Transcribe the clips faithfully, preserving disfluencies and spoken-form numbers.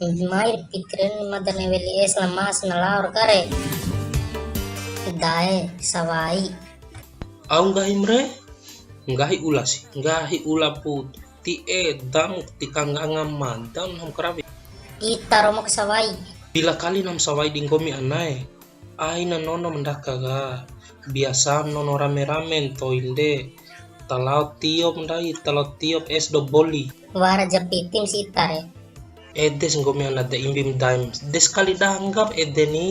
Mai piti re ni mada ne'e weli es na mas na laor kare. Dae, sawai. Au nggahim re? Nggahi ula si, nggahi ula put. Ti edam ti kangganga mada nahu ma karawi. Ita romo ke sawai. Pila kali nahu ma sawai di nggomi anae. Aina nono ma ndaka ka. Biasa nono rame-rame ntoin de. Ta lao tiop ndai, ta lao tiop es do boli. Wara ja pitim si ita re. Ede si nggomi ana de imbim daim. De sakali danggap ede ni.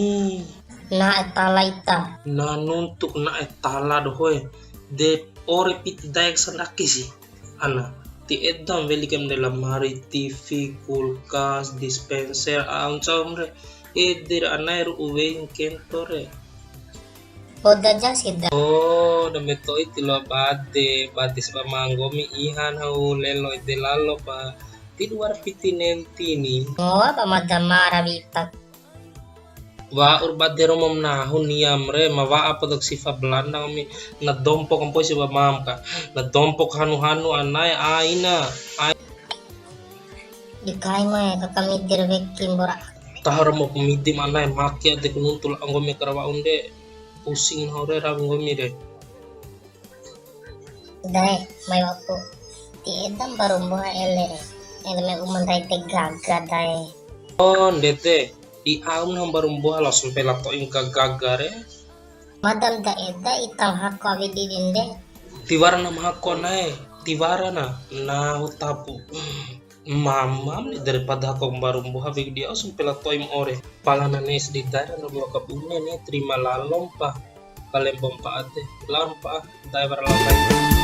Na'e tala ita. Na nuntuk na'e tala dohoe. De ore piti daek sandake si. Ana, ti edam weli kaim de lamari, T V, kulkas, dispenser, au ncaum re. Ede re anae ru'u wei kento re. Poda ja sida. Oh, dambe to'i ti loa bade, bade si ba ma nggomi ihan hau lelo ede lalo pa. Ti dua ra piti nenti ni. Ngoa ba mada mara witak. Wa'ur bade romo ma nahu niam re, ma wa'a podak sifa Belanda nggomi. Na dompo kampoi si ba mam ka. Na dompo hanu-hanu anae aina. Ai. Di kai mae ka kamidi ra weki mbora. Taho romo kamidi ma anae maki ade ku nuntu la nggomi karawa unde. Pusing nahu re rawi nggomi re. Dae, mai wapu. Ti eda mbaru mboha ele re. Ele mai uma ndai te gaga dae. Oh, ndede. Di aum na mbaru mboha lao sampela to'im ka gaga re. Madam da eda ita ma hako awi didin de. Tiwara na ma hako nae. Tiwara na. Nahu tapu. Mamam ni daripada hako mbaru mboha weki di au sampela to'im ore. Pala na ne'e si di dae ra na loa kabune ni terima lalom pa. Pale mpa ade. Lalom pa. Dae wara lalom.